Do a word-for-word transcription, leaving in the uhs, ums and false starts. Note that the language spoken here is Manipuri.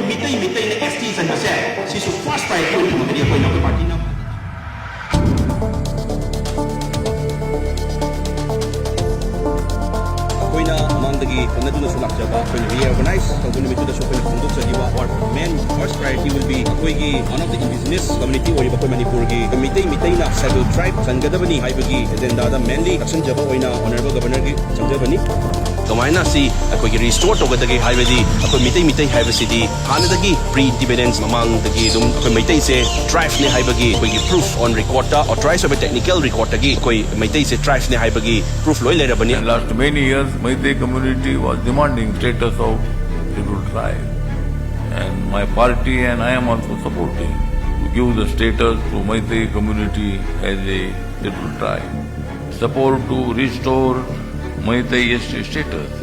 ꯃꯤꯇꯩ ꯃꯤꯇꯩꯅ ꯑꯦꯁ ꯇꯤ ꯆꯟꯕꯁꯦ ꯁꯤꯁꯨ ꯐꯥꯔꯁ ꯄ꯭ꯔꯥꯏꯌꯣꯔꯤꯇꯤ ꯑꯣꯏꯅ ꯊꯝꯃꯒꯅꯤ ꯑꯩꯈꯣꯏ ꯏꯅꯥꯎ ꯄꯥꯔꯇꯤꯅ꯫ ꯑꯩꯈꯣꯏꯅ ꯃꯃꯥꯡꯗꯒꯤ ꯍꯣꯠꯅꯗꯨꯅꯁꯨ ꯂꯥꯛꯆꯕ ꯑꯩꯈꯣꯏꯅ ꯔꯤꯑꯣꯔꯒꯅꯥꯏꯖ ꯇꯧꯕ ꯅꯨꯃꯤꯠꯇꯨꯗꯁꯨ ꯑꯩꯈꯣꯏꯅ ꯐꯣꯡꯗꯣꯛꯆꯈꯤꯕ our main first priority will be ꯑꯩꯈꯣꯏꯒꯤ one of the indigenous community ꯑꯣꯏꯔꯤꯕ ꯑꯩꯈꯣꯏ ꯃꯅꯤꯄꯨꯔꯒꯤ ꯃꯤꯇꯩ ꯃꯤꯇꯩꯅ ꯁꯦꯗ꯭ꯌꯨꯜ ꯇ꯭ꯔꯥꯏꯕ ꯆꯟꯒꯗꯕꯅꯤ ꯍꯥꯏꯕꯒꯤ ꯑꯦꯖꯦꯟꯗꯥꯗ ꯃꯦꯟꯂꯤ ꯂꯥꯛꯁꯤꯟꯖꯕ ꯑꯣꯏꯅ ꯑꯣꯅꯔꯦꯕꯜ ꯒꯕꯔꯅꯔꯒꯤ ꯆꯪꯖꯕꯅꯤ꯫ ꯀꯃꯥꯏꯅ ꯑꯁꯤ ꯑꯩꯈꯣꯏꯒꯤ ꯔꯤꯁꯇꯣꯔ ꯇꯧꯒꯗꯒꯦ ꯍꯥꯏꯕꯗꯤ ꯑꯩꯈꯣꯏ ꯃꯤꯇꯩ ꯃꯤꯇꯩ ꯍꯥꯏꯕꯁꯤꯗꯤ ꯍꯥꯟꯅꯗꯒꯤ ꯄ꯭ꯔꯤ ꯏꯟꯗꯤꯄꯦꯟꯗꯦꯟꯁ ꯃꯃꯥꯡꯗꯒꯤ ꯑꯗꯨꯝ ꯑꯩꯈꯣꯏ ꯃꯩꯇꯩꯁꯦ ꯇ꯭ꯔꯥꯏꯕꯅꯦ ꯍꯥꯏꯕꯒꯤ ꯑꯩꯈꯣꯏꯒꯤ ꯄ꯭ꯔꯨꯐ ꯑꯣꯟ ꯔꯦꯀꯣꯔꯗꯇ ꯑꯣꯊꯣꯔꯥꯏꯖ ꯑꯣꯏꯕ ꯇꯦꯛꯅꯤꯀꯦꯜ ꯔꯦꯀꯣꯔꯗꯇꯒꯤ ꯑꯩꯈꯣꯏ ꯃꯩꯇꯩꯁꯦ ꯇ꯭ꯔꯥꯏꯕꯅꯦ ꯍꯥꯏꯕꯒꯤ ꯄ꯭ꯔꯨꯐ ꯂꯣꯏ ꯂꯩꯔꯕꯅꯤ꯫ And last many years, Meitei community was demanding status of scheduled tribe. And my party and I am also supporting to give the status to Meitei community as a scheduled tribe. Support to restore Meitei S T status.